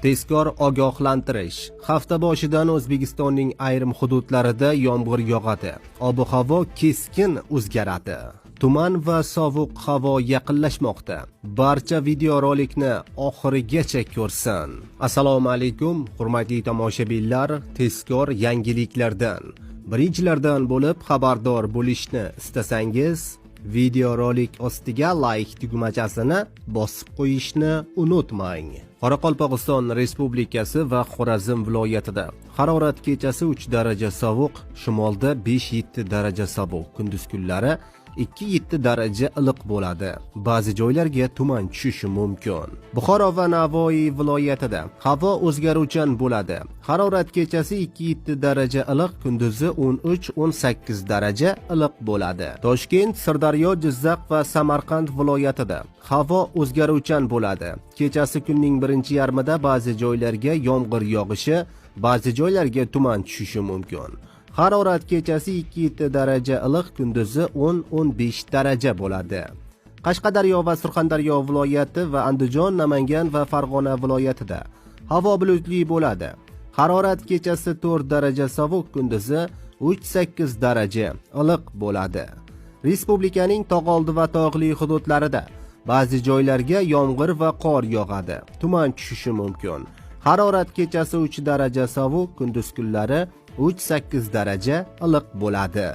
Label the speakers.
Speaker 1: Tezkor ogohlantirish. Hafta boshidan O'zbekistonning ayrim hududlarida yomg'ir yog'adi. Ob-havo keskin o'zgaradi. Tuman va sovuq havo yaqinlashmoqda. Barcha videorolikni oxirigacha ko'rsin. Assalomu alaykum, hurmatli tomoshabinlar, tezkor yangiliklardan birinchilardan bo'lib xabardor bo'lishni istasangiz, videorolik ostiga like tugmachasini bosib qo'yishni unutmang. Qoraqalpog'iston Respublikasi va Xorazm viloyatida harorat kechasi 3 daraja sovuq, shimolda 5-7 daraja sovuq, kunduz kunlari 2-7 daraja iliq bo'ladi. Ba'zi joylarga tuman tushishi mumkin. Buxoro va Navoiy viloyatida havo o'zgaruvchan bo'ladi. Harorat kechasi 2-7 daraja iliq, kunduzi 13-18 daraja iliq bo'ladi. Toshkent, Sirdaryo, Jizzax va Samarqand viloyatida havo o'zgaruvchan bo'ladi. Kechasi kunning birinchi yarmida ba'zi joylarga yomg'ir yog'ishi, ba'zi joylarga tuman tushishi mumkin. Harorat kechasi 2-7 daraja iliq, kunduzi 10-15 daraja bo'ladi. Qashqadaryo va Surxondaryo viloyati va Andijon, Namangan va Farg'ona viloyatida havo bulutli bo'ladi. Harorat kechasi 4 daraja sovuq, kunduzi 3-8 daraja iliq bo'ladi. Respublikaning tog'oldi va tog'li hududlarida ba'zi joylarga yomg'ir va qor yog'adi. Tuman tushishi mumkin. Harorat kechasi 3 daraja sovuq, kunduz kunlari 3-8 daraja iliq bo'ladi.